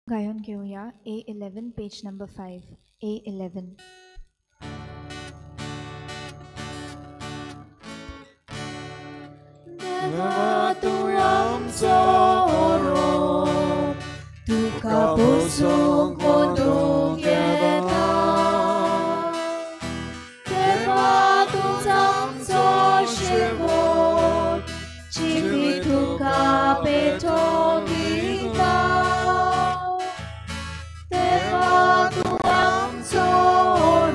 गायन घेवया A11 page number 5 A11. देवा तूं आमचो रोग तुका बसूंक मोदूंक येता. देवा तूं आमचो शेवट जिवीत तुका पेटोवन दिता. देवा तूं आमचो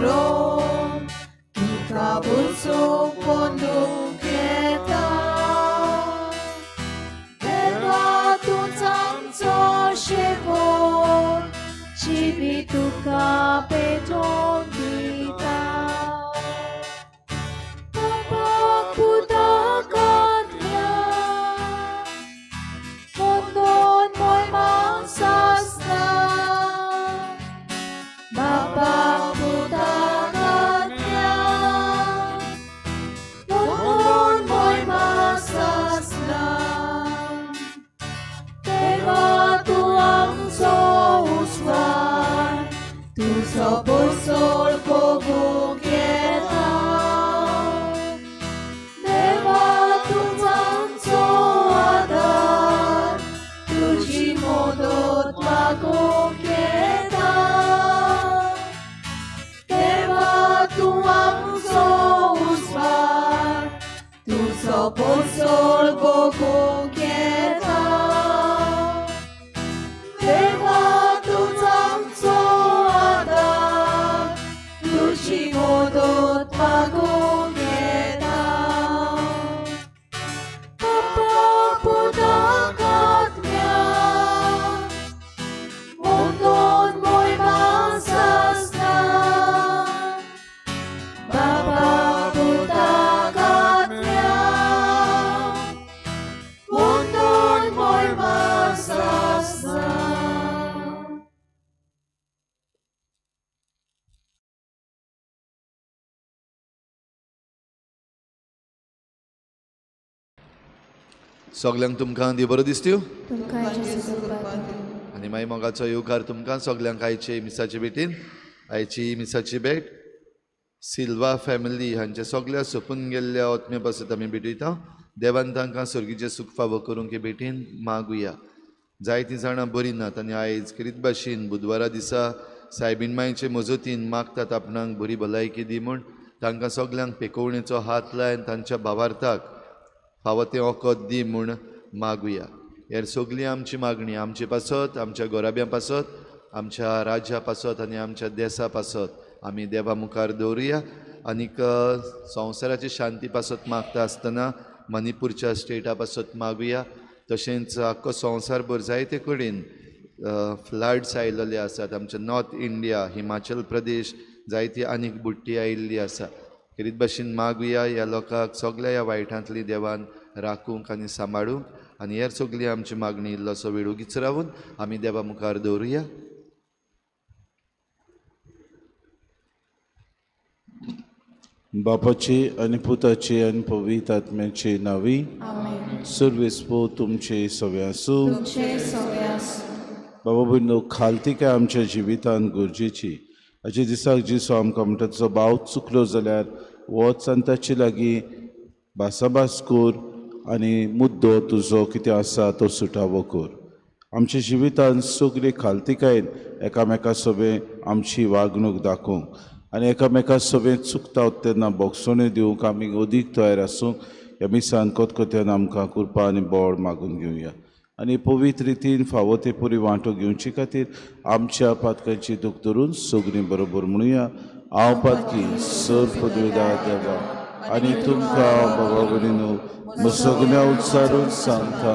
रोग तुका बसूंक मोदूंक येता. शेवट जिवीत तुका पेटोवन दिता. बापाक पुताक आत्म्याक मोदोन मोयमा सासना. बापाक पुताक आत्म्याक मोदोन मोयमा सासना. देवा तूं आमचो उस्वार तुजो पोसोळ भोगूंक येता. देवा तूं आमचो आदार तुजी मदत मागूंक येता. देवा तूं आमचो उस्वार तुजो पोसोळ भोगूंक येता. देवा तूं आमचो आदार तुजी मदत मागूंक येता. बापाक पुताक आत्म्याक मोदोन मोयमा सासना. बापाक पुताक आत्म्याक मोदोन मोयमा सासना. सगल्यांक तुमकां देव बरो दिसत्यो आनी मागीर मोगाचो येवकार तुमकां सगल्यांक आयचे मिसाचे भेटीन. आयची मिसाची भेट सिल्वा फॅमिली हांच्या सगल्या सोंपून गेल्ल्या आत्म्या पासत आमी भेटयता. देवान तांकां सर्गीचें सूख फावो करूंक हे भेटीन मागुया. जायतीं जाणां बरीं नात आनी आयज खेरीत भाशेन बुधवारा दिसा सायबीण मायचे मजतीन मागतात आपणाक बरी भलायकी दी म्हूण. तांकां सगल्यांक पेकोवणेचो हात लाय आनी तांच्या भावार्थाक फावो तें वखद दी म्हूण मागुया. हेर सगळी आमची मागणी आमचे पासत, आमच्या गोराब्यां पासत, आमच्या राज्या पासत आनी आमच्या देसा पासत आमी देवा मुखार दवरुया. आनीक संवसाराची शांती पासत मागता आसतना मणिपूरच्या स्टेटा पासत मागुया. तशेंच आख्खो संवसारभर जायते कडेन फ्लड्स आयिल्ले आसात. आमच्या नॉर्थ इंडिया, हिमाचल प्रदेश जायती आनीक बुडटी आयिल्ली आसा. खेरीत भाशेन मागुया ह्या लोकांक सगल्या ह्या वायटांतली देवान राखूंक आनी सांबाळूंक. आनी हेर सगली आमची मागणी इल्लोसो वेळ उगीच रावून आमी देवा मुखार दवरुया. बापाची आनी पुताची आनी पवित्र आत्म्याची नावी. सर्वेस्पो तुमचे सवे आसूं. बाबा भयणो, खालती काय आमच्या जिवितान गरजेची. हाचे दिसाक जेजू आमकां म्हणटा तुजो भाव चुकलो जाल्यार वच आनी ताचे लागीं भासाभास कर आनी मुद्दो तुजो कितें आसा तो सुटावो कर. आमच्या जिवितान सगळी खालतीकायेन एकामेका सोबें आमची वागणूक दाखोवंक आनी एकामेका सोबें चुकता तेन्ना बोगसोण्यो दिवंक आमी अदीक तयार आसूंक ह्या मिसान कोतकोत्यान आमकां कृपा आनी बळ मागून घेवया. आनी पवित्र रितीन फावो ते पुरी वांटो घेवचे खातीर आमच्या पातकांची दूख धरून सगळीं बरोबर म्हणुया. हांव पातकी सर पदवेदा देवा आनी तुमकां बाबा भयणीनो सगळ्या उच्चारून सांगता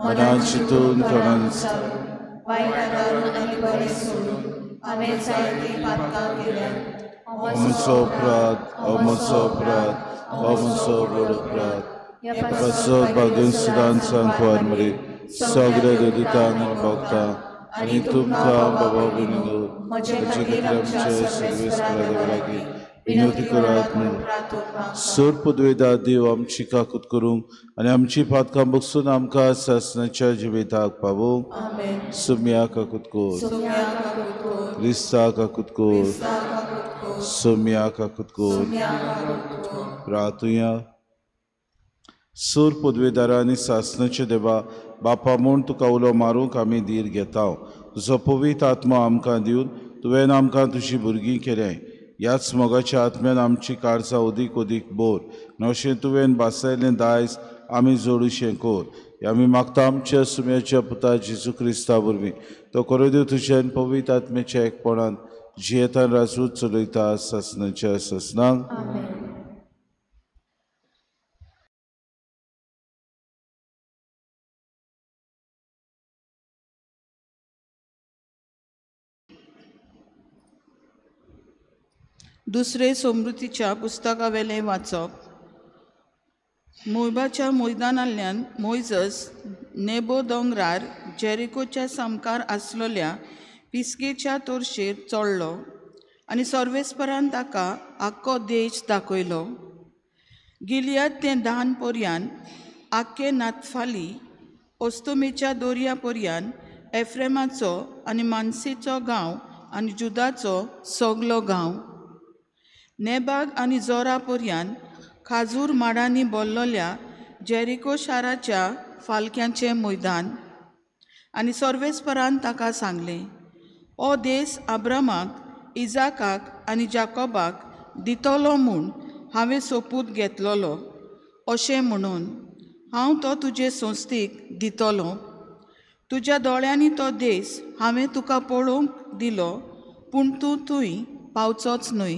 मनान चिंतून तोंडान म्हजो अपराध, म्हजो अपराध, म्हजो व्हड अपराध. पासत बागेन सुदान सांगपार मरे सगळे दुदितांक आनी भोगता आनी तुमकां बाबा भयणीनो म्हजे खातीर आमच्या सर्वेस्परा देवा लागीं विनवती करात. सोर पदवेदा देव आमची काकूत करूंक आनी आमची पातकां बगसून आमकां सासणाच्या जिविताक पावोवंक. सुम्या काकूत कोर. क्रिस्ता काकूत कोर. सोम्या काकूत कोर. प्रातुया. सोर पदवेदारा आनी सासणाचे देवा बापा म्हूण तुका उलो मारूंक आमी धीर घेता. तुजो पवित्र आत्मो आमकां दिवन तुवें आमकां तुजी भुरगीं केल्याय. ह्याच मोगाच्या आत्म्यान आमची काळजां अदीक अदीक बोर आनी अशें तुवें भासायलें दायज आमी जोडूशें कोर. आमी मागता आमच्या सुम्याच्या पुता जेजू क्रिस्ता वरवीं. तो कोरोदेव तुज्या पवित्र आत्म्याच्या एकपणान जियेतान राजूत चलयता सासणाच्या सासणाक. दुसरे समृतीच्या पुस्तकावेलें वाचप. मोयबाच्या मैदानांतल्यान मोयजस नेबो दोंगरार जेरिकोच्या सामकार आसलेल्या पिस्केच्या तोरशेर चडलो आनी सर्वेस्परान ताका आख्खो देश दाखयलो. गिलियाद तें दान पर्यान आख्खे नातफाली अस्तुमेच्या दोरया पर्यान एफ्रेमाचो आनी मानसेचो गांव आनी जुदाचो सगलो गांव नेबाग आनी जोरा पर्यान खाजूर माडांनी भरलेल्या जेरिको शाराच्या फालक्यांचें मैदान. आनी सर्वेस्परान ताका सांगलें, हो देश आब्रामाक इजाकाक आनी जाकोबाक दितलो म्हूण हांवें सोपूत घेतलेलो अशें म्हणून हांव तो तुजे संस्थेक दितलो. तुज्या दोळ्यांनी तो देश हांवें तुका पळोवंक दिलो, पूण तूं थंय पावचोच न्हय.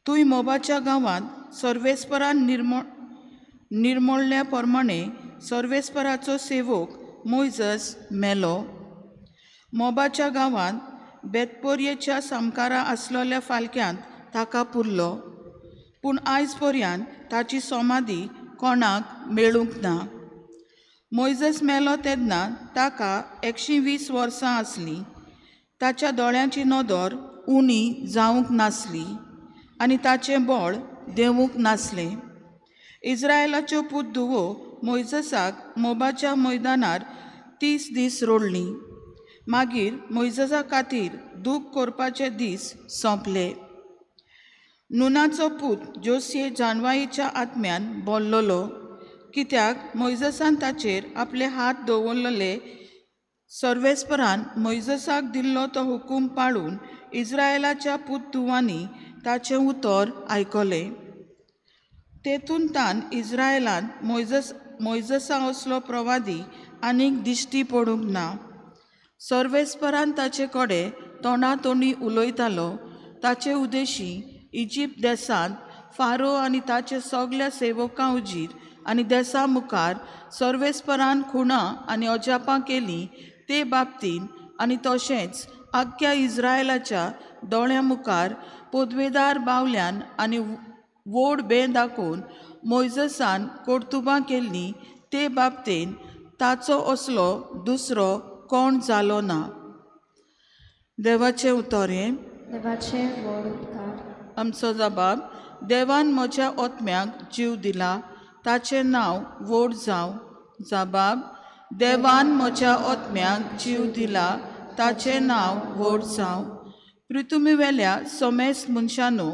तूं मोबाच्या गांवांत सर्वेस्परान निर्मोळ्ळ्या प्रमाणे सर्वेस्पराचो सेवक मोयजस मेलो. मोबाच्या गांवांत बेतपोरयेच्या सामकारा आसलेल्या फालक्यांत ताका पुरलो, पूण आयज पर्यंत ताची समाधी कोणाक मेळूंक ना. मोयजस मेलो तेन्ना ताका 120 वर्सां आसलीं. ताच्या दोळ्यांची नदर उणी जावंक नासली आनी ताचें बळ देंवूंक नासलें. इस्रायलाच्यो पूत धुवो मोयजसाक मोबाच्या मैदानार 30 दीस रोडलीं. मागीर मोयजसा खातीर दूख करपाचे दीस सोंपले. नुनाचो पूत जोसये जानवाईच्या आत्म्यान बोल्लोलो, कित्याक मोयजसान ताचेर आपले हात दवरलेले. सर्वेस्परान मोयजसाक दिल्लो तो हुकूम पाळून इस्रायलाच्या पूत धुवांनी ताचें उतर आयकलें. तेतून तान इस्रायलांत मोयजसा असलो प्रवादी आनीक दिश्टी पडूंक ना. सर्वेस्परान ताचे कडेन तोंडातोंडी उलयतालो. ताचे उदेशी इजिप्त देशांत फारो आनी ताचे सगल्या सेवकां उजीर आनी देसा मुखार सर्वेस्परान खुणां आनी अजापां केलीं ते बाबतीन आनी तशेंच आख्ख्या इस्रायलाच्या दोळ्यां मुखार पदवेदार बावल्यान आनी व्हड बें दाखोवन मोयजसान कर्तुबां केल्लीं ते बाबतीन ताचो असलो दुसरो कोण जालो ना. देवाचें उतर हें. देवाचें व्हड उपकार. आमचो जबाब. देवान म्हज्या आत्म्याक जीव दिला, ताचें नांव व्हड जावं. जबाब. देवान म्हज्या आत्म्याक जीव दिला, ताचें नांव व्हड जावं. पृथ्वीवेल्या समेस्त मनशांनो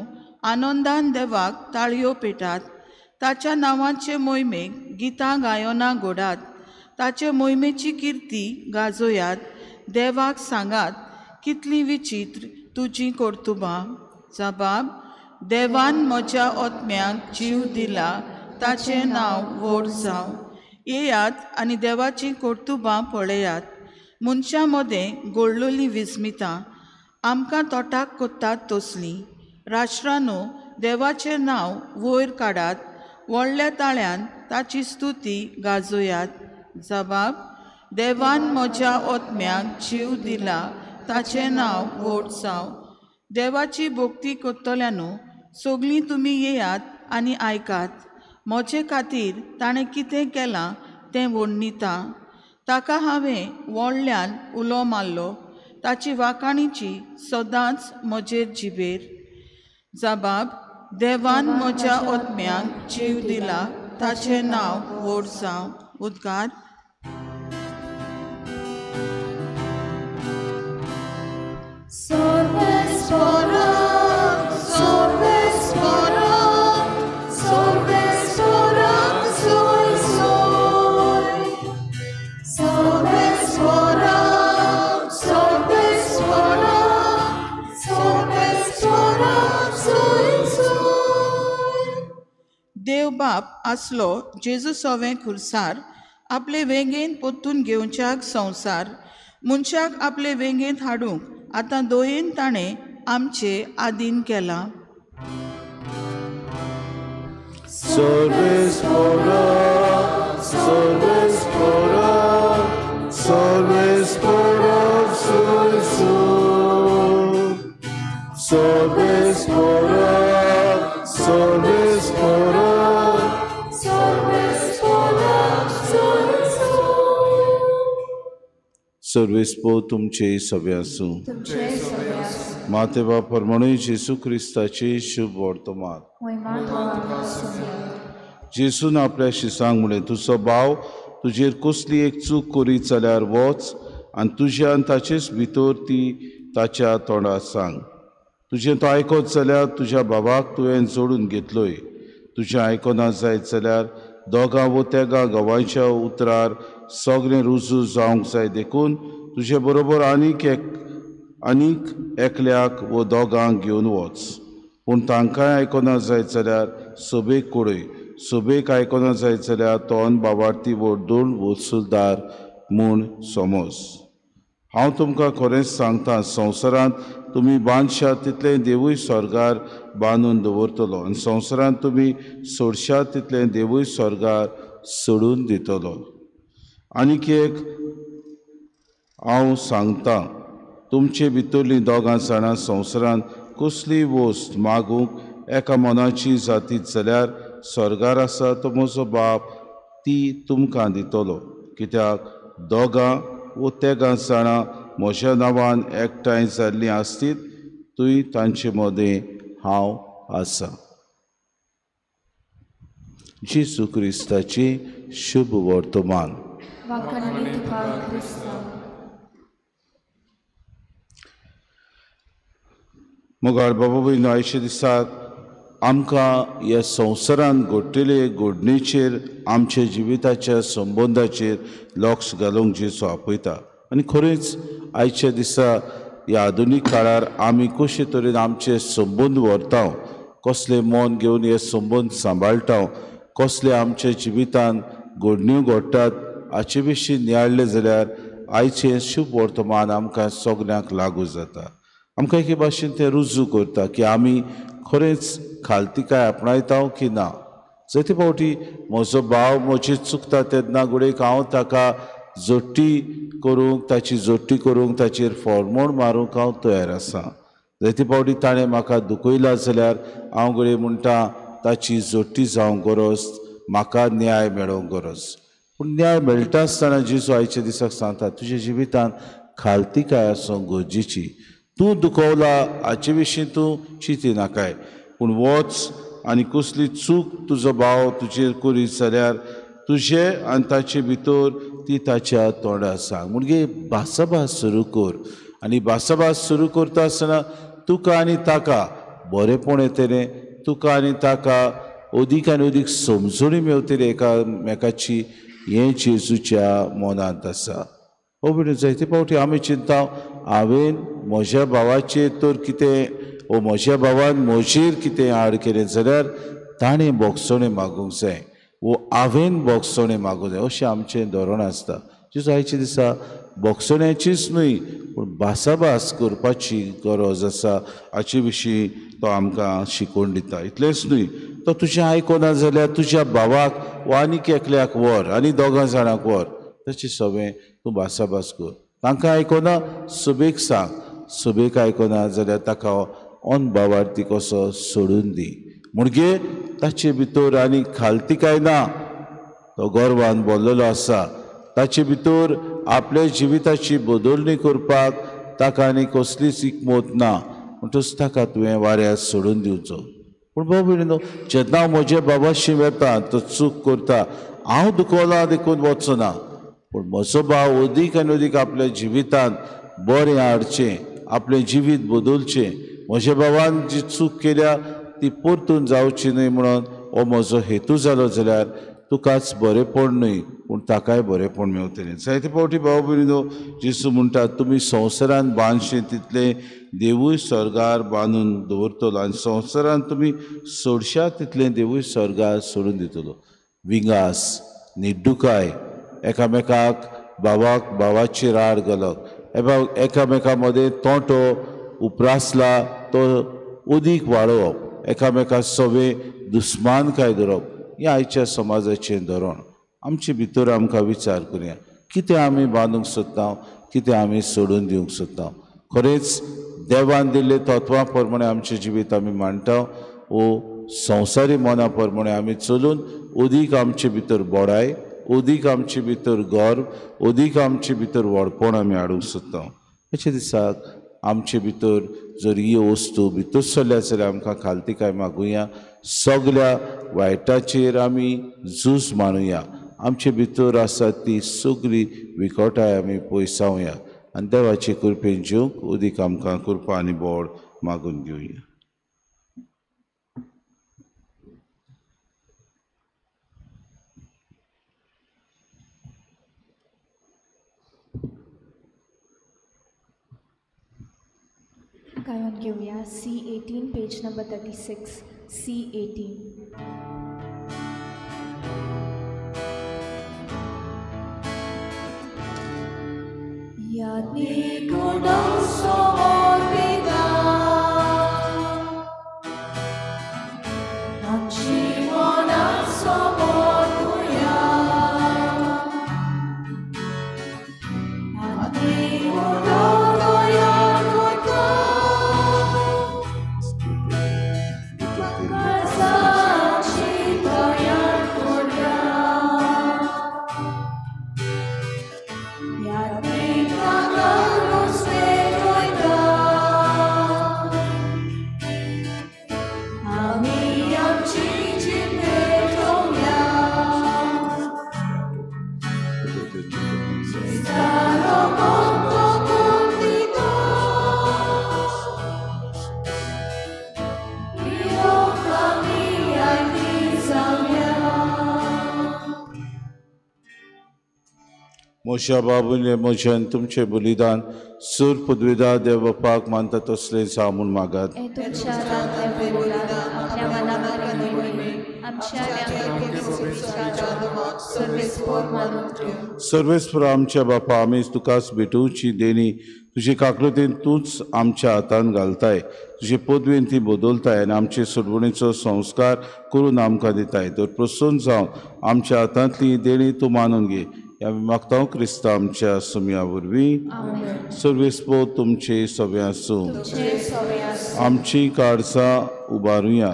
आनंदान देवाक ताळयो पेटात. ताच्या नांवाचे मोहिमेक गितां गायनां घोडात. ताचे मोहिमेची किर्ती गाजोयात. देवाक सांगात कितलीं विचित्र तुजीं कर्तुबां. जबाब. देवान म्हज्या आत्म्याक जीव दिला, ताचें नांव व्हड जावं. येयात आनी देवाचीं कर्तुबां पळयात. मनशां मदें घडलेलीं विस्मितां आमकां तोटाक कोत्तात तसलीं. राष्ट्रांनो देवाचें नांव वयर काडात. व्हडल्या ताळ्यान ताची स्तुती गाजोयात. जबाब. देवान म्हज्या आत्म्याक जीव दिला, ताचें नांव व्हड जावं. देवाची भक्ती करतल्यानो सगळीं तुमी येयात आनी आयकात. म्हजे खातीर ताणें कितें केलां तें वर्णिता. ताका हांवें व्हडल्यान उलो मारलो. ताची वाखाणीची सदांच म्हजेर जिबेर. जबाब देवान म्हज्या आत्म्याक जीव दिला ताचें नांव व्हड जावं. उद्गार. देव बाप आसलो जेजू सोवें खुर्सार आपले वेंगेंत पोत्तून घेवच्याक संवसार मनशाक आपले वेंगेंत हाडूंक आतां दोयेन ताणें आमचे आदीन केलां. सर्वेस्पो तुमचे सवे आसूं. माते बाप परमणूय जेजू क्रिस्ताचे शुभ वर्तमान. जेजून आपल्या शिसांक म्हणलें, तुजो भाव तुजेर कसली एक चूक करीत जाल्यार वच आनी तुज्या आनी ताचेच भितर ती ताच्या तोंडार सांग. तुजें तो आयकत जाल्यार तुज्या बाबाक तुवें जोडून घेतलोय. तुजें आयकना जायत जाल्यार दोगां वो तेगां गवांच्या उतरार सगळें रुजू जावंक जाय, देखून तुजे बरोबर आनीक एकल्याक वो दोगांक घेवन वच. पूण तांकांय आयकना जायत जाल्यार सभेक कळय. सभेक आयकना जायत जाल्यार तोंड बाबार्थी वोडून वसुलदार म्हूण समज. हांव तुमकां खरेंच सांगता, संवसारांत तुमी बांदशात तितलें देवूय स्वर्गार बांदून दवरतलो आनी संवसारांत तुमी सोडशात तितलें देवूय स्वर्गार सोडून दितलो. आनीक एक हांव सांगता, तुमचे भितरलीं दोगां जाणां संवसारांत कसलीय वस्त मागूंक एका मनाची जातीत जाल्यार स्वर्गार आसा तो म्हजो बाप ती तुमकां दितलो. कित्याक दोगां वो तेगां जाणां म्हज्या नांवान एकठांय जाल्लीं आसतीत थंय तांचे मदें हांव आसा. जेजू क्रिस्ताचें शुभ वर्तमान. मोगाळ बाबा भयणो, आयच्या दिसाक आमकां ह्या संवसारांत घडटले घडणेचेर आमच्या जिविताच्या संबंदाचेर लक्ष घालूंक जेजू आपयता. आनी खरेंच आयच्या दिसा ह्या आधुनीक काळार आमी कशे तरेन आमचे संबंद व्हरता, कसले मन घेवन हे संबंद सांबाळटा, कसले आमच्या जिवितांत घडण्यो घडटात हाचे विशीं नियाळ्ळें जाल्यार आयचें शुभ वर्तमान आमकां सगल्यांक लागू जाता. आमकां एके भाशेन तें रुजू करता की आमी खरेंच खालतिकाय आपणायता की ना. जायते फावटी म्हजो भाव म्हजेर चुकता तेन्ना घडयेक हांव ताका जोडटी करूंक, ताची जोडटी करूंक, ताचेर फॉर्मोण मारूंक हांव तयार आसा. जायते फावटी ताणें म्हाका दुखयला जाल्यार हांव घडये म्हणटा ताची जोडटी जावंक गरज, म्हाका न्याय मेळोवंक गरज. पूण न्याय मेळटा आसतना जेजू आयच्या दिसाक सांगता, तुज्या जिवितांत खालतिकाय आसूंक गरजेची. तूं दुखवला हाचे विशीं तूं चिंती नाकाय, पूण वच आनी कसली चूक तुजो भाव तुजेर करीत जाल्यार तुजे आनी ताचे भितर ती ताच्या तोंडार सांग. म्हणजे भासाभास सुरू कर आनी भासाभास सुरू करता आसतना तुका आनी ताका बरेंपण येतलें, तुका आनी ताका अदीक आनी अदीक समजणी मेवतली एकामेकाची. हें जेजूच्या मनांत आसा. हो भयणीनो, जायते फावटी आमी चिंता हांवें म्हज्या भावाचेर तर कितें वो म्हज्या भावान म्हजेर कितें आड केलें जाल्यार ताणें बोगसणें मागूंक जाय वो हांवें बोगसणें मागूंक जाय, अशें आमचें धोरण आसता. जेजू आयच्या दिसा बोगसण्याचीच न्हय पूण भासाभास करपाची गरज आसा हाचे विशीं तो आमकां शिकोवन दिता. इतलेंच न्हय, तो तुजें आयकना जाल्यार तुज्या भावाक वा आनीक एकल्याक व्हर आनी दोगां जाणांक व्हर, ताचें सगळें तूं भासाभास कर. तांकां आयकना सभेक सांग, सभेक आयकना जाल्यार ताका अनभावार्थी कसो सोडून दी. म्हणजे ताचे भितर आनी खालतिकाय ना, तो गर्वान भरलेलो आसा. ताचे भितर आपल्या जिविताची बदलणी करपाक ताका आनी कसलीच इकमत ना. म्हणटच ताका तुवें वाऱ्यार सोडून दिवचो. पूण भाव भयणीनो, जेन्ना हांव म्हज्या बाबाशी वेता तो चूक करता, हांव दुखवला देखून वचो ना, पूण म्हजो भाव अदीक आनी अदीक आपल्या जिवितांत बरें हाडचें, आपलें जिवीत बदलचें, म्हज्या बाबान जी चूक केल्या ती परतून जावची न्हय म्हणून हो म्हजो हेतू जालो जाल्यार तुकाच बरेंपण न्हय पूण ताकाय बरेंपण मेवतलें. जायते फावटी भाव भयणीनो, जेजू म्हणटा तुमी संवसारान बांदशें तितलें देवूय स्वर्गार बांदून दवरतलो आनी संवसारान तुमी सोडशात तितलें देवूय स्वर्गार सोडून दितलो. विंगास, निड्डुकाय, एकामेकाक भावाक भावाची राड घालप, एकामेका मदें तोंटो उप्रासला तो उदीक वाडोवप, एकामेका सवे दुस्मानकाय धरप, हें आयच्या समाजाचें धोरण. आमचे भितर आमकां विचार करुया, कितें आमी बांदूंक सोदता, कितें आमी सोडून दिवंक सोदता. खरेंच देवान दिल्ले तत्वां प्रमाणे आमचें जिवीत आमी मांडटा वो संवसारी मना प्रमाणे आमी चलून अदीक आमचे भितर बडाय, अदीक आमचे भितर गर्व, अदीक आमचे भितर व्हडपण आमी हाडूंक सोदता. अशे दिसाक आमचे भितर जर ही वस्तू भितर सरल्या जाल्यार आमकां खालतीकाय मागुया, सगल्या वायटाचेर आमी झूज मांडुया, आमचे भितर आसा ती सगळी विकटाय आमी पयसावया आनी देवाचे कृपेन जिवंक उदीक आमकां कृपा आनी बोड मागून घेवया. गायन घेवया C18 page number 36 C18. यादनी kudo समोर पिता आमची मना समोर तुया, यादनी कुडो तयार करता काळजाची तयार करया, यादनी म्हज्या बाबूने म्हज्यान तुमचें बलिदान सूर पदवीदा देव बापाक मानता तसलें जावं म्हूण मागात. सर्वेस्पर आमच्या बापा, आमी तुकाच भेटोवची देणी तुजे काकलुतीन तूंच आमच्या हातान घालताय, तुजे पदवेन ती बदलताय आनी आमचे सोडवणीचो संस्कार करून आमकां दिताय. तर प्रसन्न जावन आमच्या हातांतली देणी तूं मानून घे. आमी मागता क्रिस्ता आमच्या सुमया वरवीं. सर्वेस्पर तुमचे सगळे आसूं. आमची काळजां उबारुया.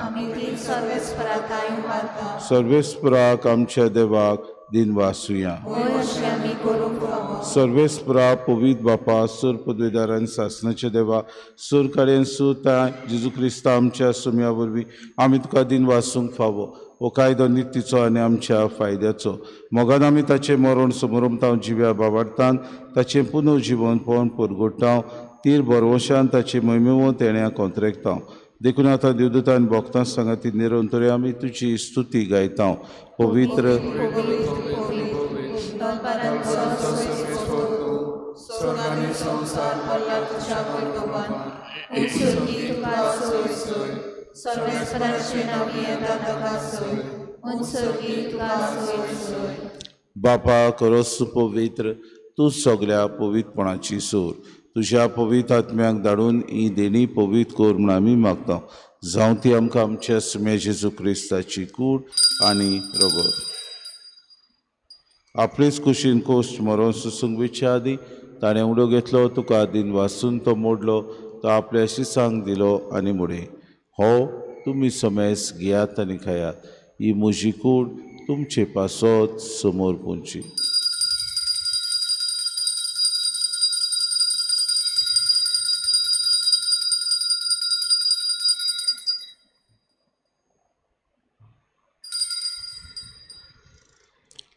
सर्वेस्पराक आमच्या देवाक दिनवासुया. सर्वेस्परा पवित्र बापा, सूर पदवीदार आनी सासणाच्या देवा, सूर काडयेन सुताय जेजू क्रिस्ता आमच्या सुमया वरवीं आमी तुका दिनवासूंक फावो. हो कायदो नितीचो आनी आमच्या फायद्याचो. मोगान आमी ताचें मरण समरमतांव जिव्या बाबाडतान ताचें पुनर्जिवनपण परगोटांव तीर बरवशान ताचे मोहिमेवो तेण्या कोंत्रेकतांव. देखून आतां देवदूतान भोगतां सांगाती निरंतर आमी तुजी स्तुती गायतांव. पवित्र बापा, खरोच पवित्र तूं सगल्या पवित्रपणाची सूर. तुज्या पवित्र आत्म्याक धाडून ही देणी पवित्र कर म्हूण आमी मागता. जावं ती आमकां आमच्या सुम्या जेजू क्रिस्ताची कूड आनी रगत. आपलेच कुशीन कोश्ट मरोन सुसूंक वेच्या आदीं ताणें उडो घेतलो, तुका दिन वासून तो मोडलो, तो आपल्या शिसांक दिलो आनी म्हणलें, हो तुमी समेस घेयात आनी खायात, ही म्हजी कूड तुमचे पासत समोर पुंची.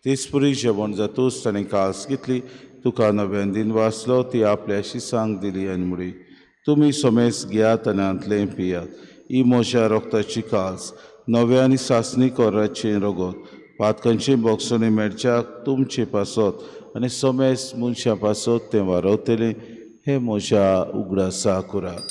तेचपरी जेवण जातूच ताणें कास घेतली, तुका नव्यान दिन वाचलो, ती आपल्या शिसांक दिली आनी म्हळी, तुमी सोमेस घेयात आनी हांतलें पियात. ही म्हज्या रोगताची कास, नव्या आनी सासणी कोराचें रगत, पातकांचें बोगसणें मेळच्याक तुमचे पासत आनी सोमेस मनशां पासत तें वारवतलें. हें म्हज्या उगडासा करात.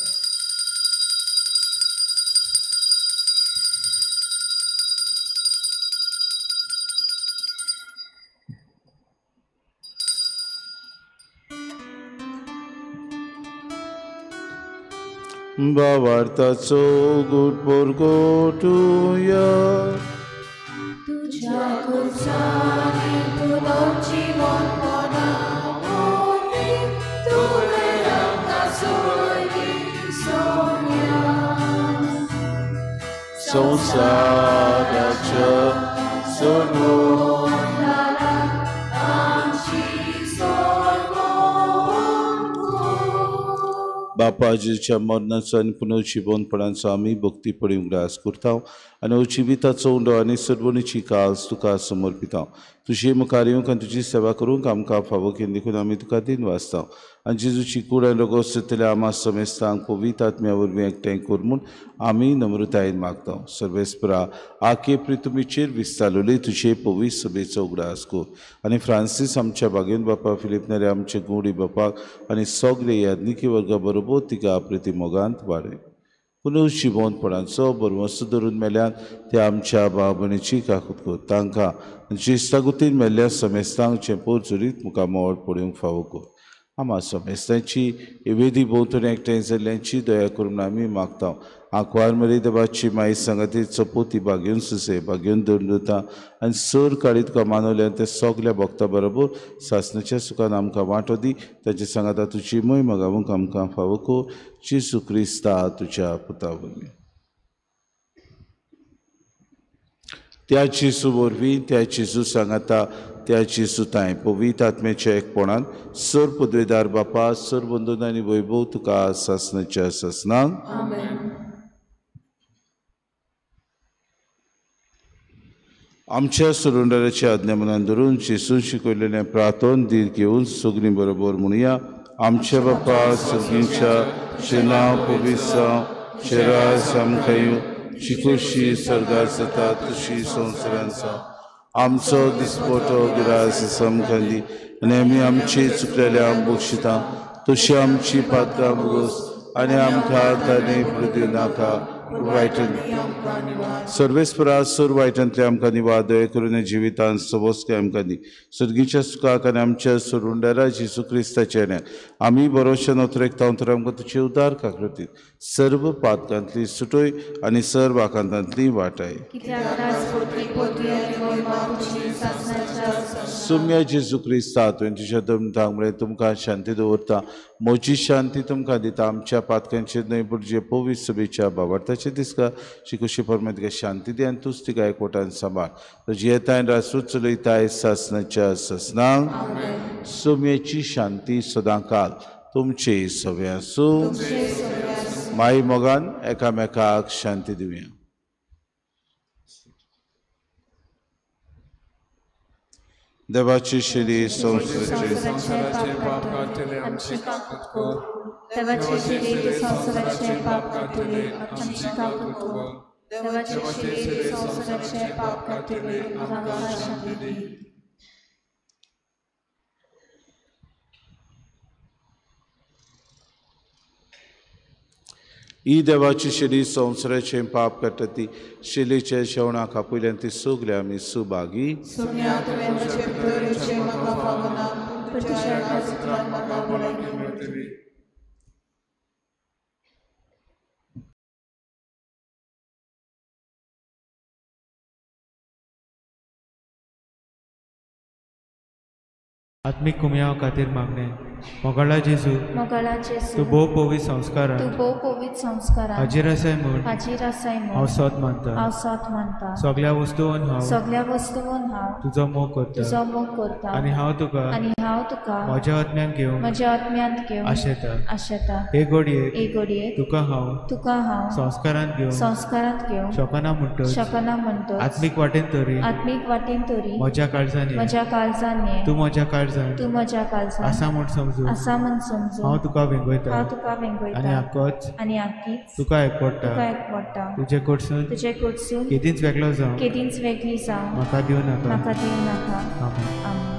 भावार्थाचो गुट परगटुया. तुज्या खुर्सांनी पुनर्जिवनपणा वरवीं तुवें आमकां सोयरी सोडल्या. संवसाराच्या सोडून आमची सोडवण कर. बापाजीच्या मरणाचो आनी पुनर्जिवनपणाचो आमी भक्तीपणी उगडास करता आनी जिविताचो उंडो आनी सर्वणीची कास तुका समर्पिता. तुजे मुखार येवंक आनी तुजी सेवा करूंक आमकां फावो केली देखून आमी तुका दिन वाचता आनी जेजूची कूड आनी रगत सोदतल्या आमा समेस्तांक पवित्र आत्म्या वरवीं एकठांय कर म्हूण आमी नम्रतायेन मागता. सर्वेस्परा आके प्रितुमीचेर विस्तारलेली तुजे पवित्र सभेचो उगडास कर आनी फ्रांसीस आमच्या बागेन बापा, फिलीप नेरे आमचे गुडी बापाक आनी सगळे याज्ञिकी वर्गा बरोबर तिका प्रतिमोगांत वाडय. पुनर्जिवनपणाचो बरवंसो धरून मेल्यान ते आमच्या भाव भयणीची काकूत कर. तांकां जिस्तागुतीन मेल्ल्या समेस्तांक चेंपोर चुरीत मुखार मोड पळोवंक फावो कर. आमा समेस्तांची वेदी भोंवतणी एकठांय जाल्ल्यांची दया करून आमी मागता. आंकवार मरी देवाची माई सांगाती चपोती बागेवन सुसे बागेवन दंडता आनी सर काळी तुका मानवल्यान ते सगल्या भक्ता बरोबर सासणाच्या सुखान आमकां वांटो दी. ताचे सांगाता तुजी मोय मागावंक आमकां फावो कर. जेजू क्रिस्ता तुज्या पुता वरवीं. त्या जेजू वरवीं, त्या जेजू सांगाता, त्या जेजू तांय पवित्र आत्म्याच्या एकपणान सर पदवेदार बापा, सर बंधन आनी वैभव तुका सासणाच्या सासणाक. आमच्या सुरुंडराच्या आज्ञा मनान धरून जेजून शिकयलेलें प्रार्थन धीर घेवन सगळीं बरोबर म्हणुया. आमच्या बापा सर्गीच्या, तुजें नांव पवित्र जावं, तुजें राज आमकां येवं, तुजी खोशी सर्गार जाता तशी संवसारांत जावं. आमचो दिसपटो गिरास आमकां दी आनी आमी आमची चुकलेल्या बक्षिता तशी आमची पात्रां भोगस आनी आमकां ताणें पडूं नाका वायटन सर्वेस्परा सर वायटांतले आमकां निवार दया करून जिवितांत सबस्काय आमकां दी. सर्गीच्या सुखाक आनी आमच्या सोडूनदारा जेजू क्रिस्ताच्या न्याय आमी बरोवच्या नोतरेक तर आमकां तुजे उदार काकृतीत सर्व पातकांतली सुटोय आनी सर्व आकांतांतली वाटाय. सुम्या जेजू क्रिस्ता तुवें तुज्या दमतांक म्हळें तुमकां शांती दवरता, म्हजी शांती तुमकां दिता. आमच्या पातकांचेर न्हय पूण जे पवित्र सभेच्या भावार्थाचे दिसका शिकोशी परमेत तुका शांती दी आनी तूच तिका एकवटान सांबाळ. तुजी येताय रासूच चलयताय सासणाच्या सासणाक. सुम्याची शांती सदांकाल तुमचे सगळे आसूं. माई मोगान एकामेकाक शांती दिवया. देवाची शिरी संवसाराचे पाप काडटले आमची काकूत कर. देवाची शिरी संवसाराचे पाप काडटले आमची काकूत कर. देवाची शिरी संवसाराचे पाप काडटले आमकां शांती दी. ही देवाची शिरी संवसाराचे पाप काडटा ती शिलेच्या जेवणाक आपयल्यान ती सगळे आमी सुभागी. आत्मीक कुमयाव खातीर मागणें. मोगाळा जेजू, मोगाळा जेजू, तूं भोव पवित्र संस्कारान, तूं भोव पवित्र संस्कारान हाजीर आसाय म्हूण, हाजीर आसाय म्हूण हांव सोद मानता, हांव सोद मानता. सगळ्या वस्तून हांव, सगळ्या वस्तून हांव तुजो मोग करता, तुजो मोग करता. आनी हांव तुका, आनी हांव तुका म्हज्या आत्म्यांत घेवंक, म्हज्या आत्म्यांत घेवंक आशेता, आशेता. हे घडयेक, हे घडयेक तुका हांव, तुका हांव संस्कारांत घेवंक, संस्कारांत घेवंक शकना म्हणटच, शकना म्हणटच आत्मीक वाटेन तरी, आत्मीक वाटेन तरी म्हज्या काळजान, म्हज्या काळजान ये, तूं म्हज्या काळजान, तूं म्हज्या काळजान आसा म्हूण समजून, आसा म्हूण समजून हांव तुका वेंगयता, हांव तुका वेंगयता. आनी आकोच, आनी आकीच तुका एकवडटा, तुका एकवडटा. तुजे कडसून, तुजे कडसून केदींच वेगळो जावं, केदींच वेगळी जावं म्हाका दिवं नाका, म्हाका दिवं नाका. आमेन. आमेन.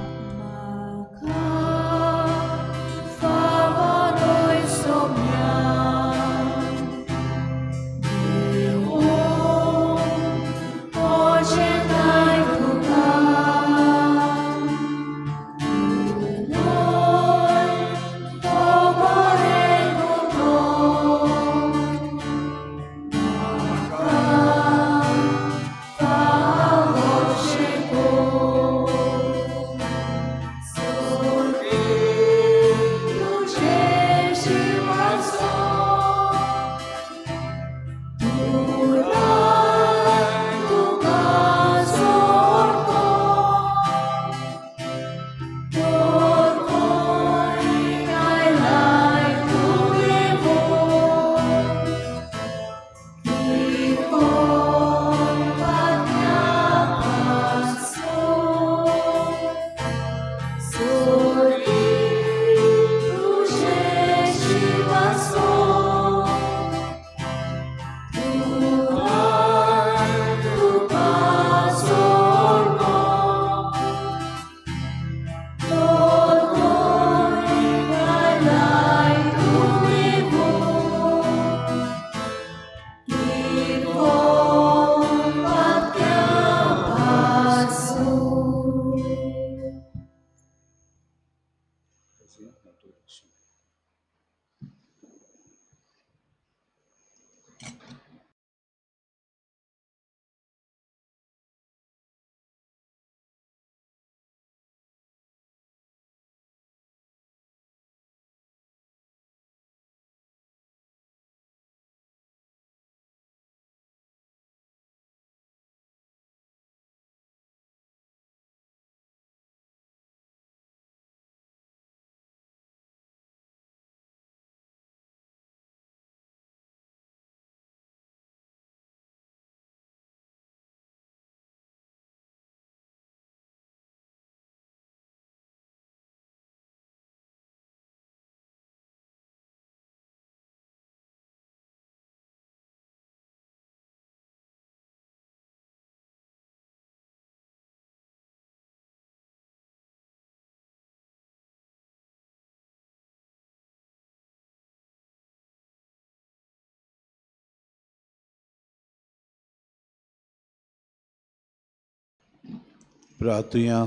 प्रार्थुया.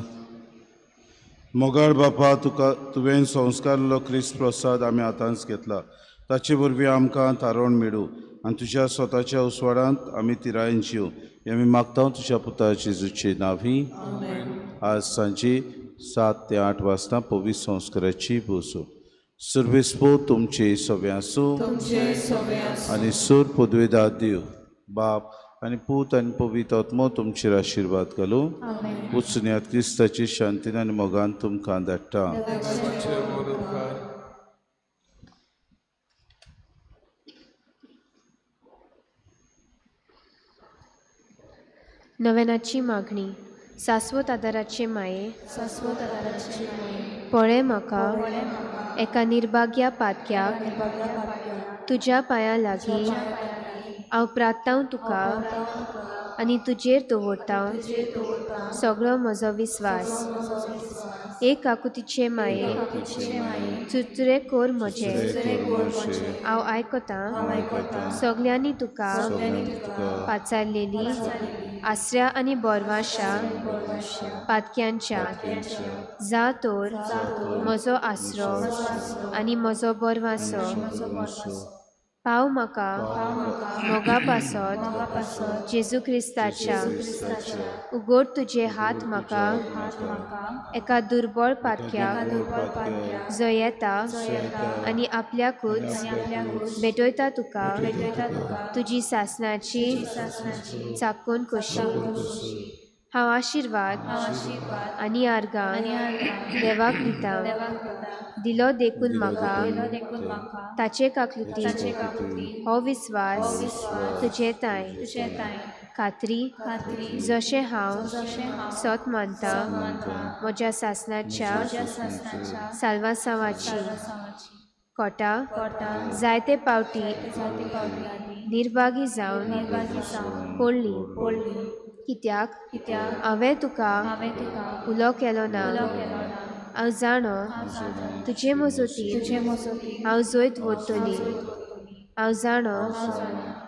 मोगाळ बापा, तुका तुवें संस्कारलो क्रिस्त प्रसाद आमी आतांच घेतला, ताचे वरवीं आमकां तारण मेळूं आनी तुज्या स्वताच्या उसवाडांत आमी तिरायेन जीव हें आमी मागता तुज्या पुता जेजूचे नांवी. आज सांजे 7 ते 8 वाजता पवित्र संस्काराची बसूं. सर्वेस्पो तुमचे सगळे आसूं आनी सूर पदवेदार देव बाप आनी पूत आनी पवित्र आत्मो तुमचेर आशिर्वाद घालूं. वचुनयात क्रिस्ताची शांतीन आनी मोगान तुमकां धाडटा. नवेनाची मागणी. सास्वत आदाराचे माये, सास्वत आदाराचे माये, पळय म्हाका एका निर्भाग्या पातक्याक तुज्या पांयां लागीं हांव प्रार्थांव तुका आनी तुजेर दवरतां सगळो म्हजो विस्वास. एक आकुतीचे माये, चुरचुरे कोर म्हजे, हांव आयकतां सगल्यांनी तुका पाचारलेली आसऱ्या आनी बोरवाशा पातक्यांच्या. जा तर म्हजो आसरो आनी म्हजो बोरवासो. पाव म्हाका मोगा पासत जेजू क्रिस्ताच्या उगड तुजे हात म्हाका एका दुर्बळ पातक्याक जो येता आनी आपल्याकूच भेटयता तुका तुजी सासनाची चाकून कशी. हांव आशिर्वाद आनी आर्गां देवाक दिता दिलो देखून म्हाका ताचे काकलुती हो विस्वास तुजे ताय खात्री जशें हांव सत मानता म्हज्या सासनाच्या साल्वासांवाची कोटा जायते पावटी निर्भागी जावन पडली कित्याक हांवें तुका उलो केलो ना. हांव जाणो तुजे मजोती हांव जैत वतली. हांव जाणो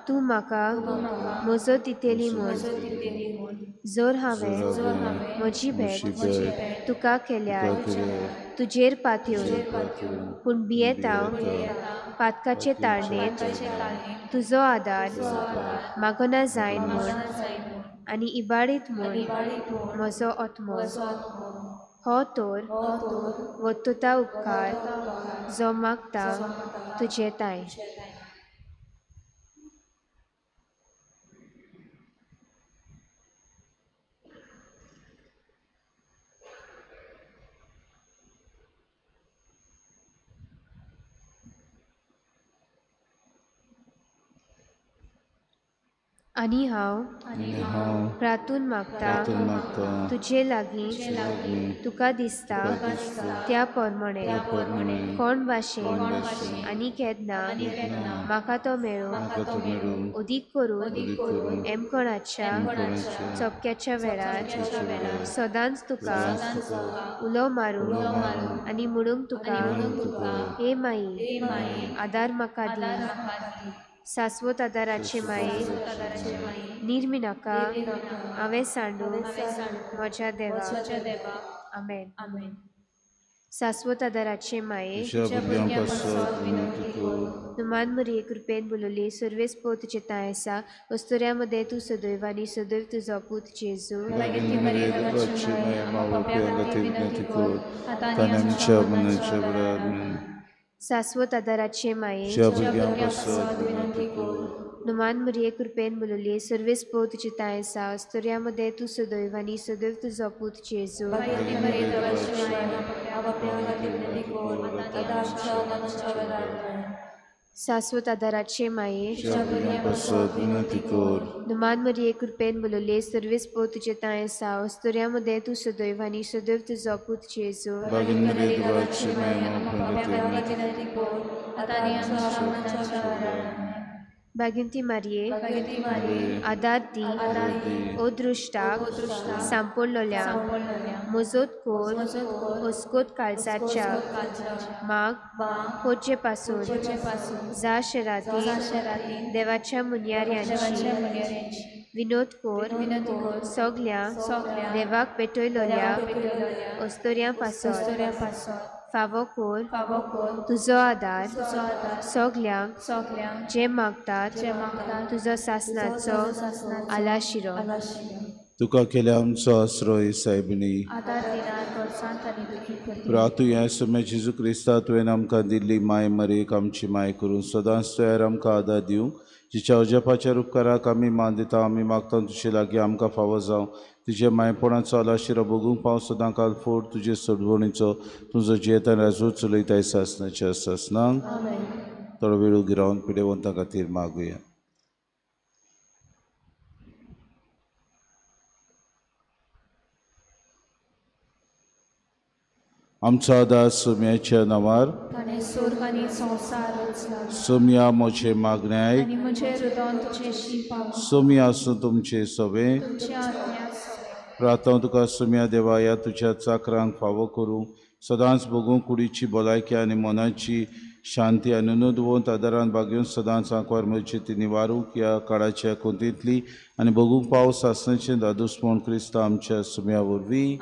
तूं म्हाका मजत दितली म्हूण. जर हांवें म्हजी भेट तुका केल्यार तुजेर पातयेवन पूण भियेता पातकाचे ताळणेंत तुजो आदार मागना जायन म्हूण आनी इबाडीत म्हूण म्हजो आत्मो हो तर वत्तुता उपकार जो मागता तुजे ताय. आनी हांव प्रातून मागता तुजे लागीं तुका दिसता त्या प्रमाणे कोण भाशेन आनी केन्ना म्हाका तो मेळूं अदीक करून एमकोणाच्या चपक्याच्या वेळार सदांच तुका उलो मारूंक आनी म्हणूंक तुका हे माई आदार म्हाका दी. सास्वत आदाराचे माये निर्मिनाका हांवें सांडू म्हज्या देवा. आमेन. सास्वत आदाराचे माये नुमान मरिये कृपेन बोलवली सर्वेस पो तुजे तांय आसा अस्तुऱ्या मदें तूं सदैव आनी सदैव तुजो पूत जेजू. सास्वत आदाराचे माये नुमान मरिये कृपेन बोलवली सर्वेस पो तुजे तांय आसा अस्तुऱ्या मदें तूं सदैव आनी सदैव तुजो पूत जेजू. सास्वत आदाराचे माये नुमान मरिये कृपेन बोलवली सर्वेस पो तुजे तांय आसा अस्तुऱ्या मदें तूं सदैव आनी सदैव तुजो पूत जेजू. बागिंती मारये आदार दी ओ दृश्टाक सांपडलोल्या मजत कोर अस्कोत काळजाच्या माग कोचे पासून जा शराती देवाच्या मुनयाऱ्यांची विनोद कोर सगल्या देवाक पेटयलोल्या अस्तोऱ्यां पासून फावो कोर तुजो आदार सगल्यांक जे मागतात तुजो सासनाचो आलाशिरो. तुका केल्या आमचो आश्रय सायबिणी प्रातू ह्या सुम्या जेजू क्रिस्ता तुवें आमकां दिल्ली माय मरेक आमची माय करून सदांच तयार आमकां आदार दिवंक जिच्या अजपाच्या उपकाराक आमी मान दिता. आमी मागता तुजे लागीं आमकां फावो जावं तुजे मायपणाचो आलाशिरो भोगूंक पाव सदां काल फोड तुजे सोडवणीचो तुजो जियेता राजू चलयताय सासनाच्या सासनांक. थोडो वेळ उगी रावन पिडेवंतां खातीर मागुया. आमचो आदार सोम्याच्या नांवार सोम्या म्हजें मागणें आयक सोम्या आसूं तुमचें सवें. प्रार्थना तुका सोम्या देवा ह्या तुज्या चाकरांक फावो करूंक सदांच भोगूंक कुडीची भलायकी आनी मनाची शांती आनी नदवंत आदारान बागेवन सदांच आंकवार मेळची ती निवारूंक ह्या काळाच्या कोंतींतली आनी भोगूंक पावस आसनाचें दादूसपण क्रिस्ता आमच्या सोम्या वरवीं.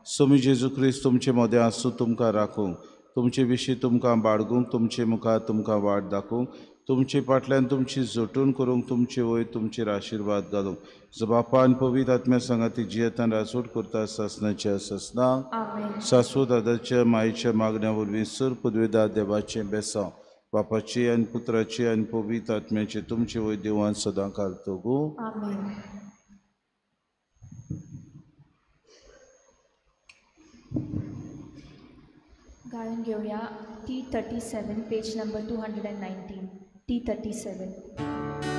सोमी जेजू क्रिस्त तुमचे मदें आसूं तुमकां राखूंक तुमचे विशीं तुमकां बाळगूंक, तुमचे मुखार तुमकां वाट दाखोवंक, तुमचे फाटल्यान तुमची जोटून करूंक, तुमचे वयर तुमचेर आशिर्वाद घालूंक. जो बापान पवित्र आत्म्या सांगाती जियेतान राजवट करता सासनाच्या सासना. सासू दादाच्या मायेच्या मागण्या वरवीं सर पदवेदार देवाचें बेसांव बापाची आनी पुत्राची आनी पवित्र आत्म्याचे तुमचे वयर देवान सदां काल तगू. गायन घेवया T 37 page number 219 T 37.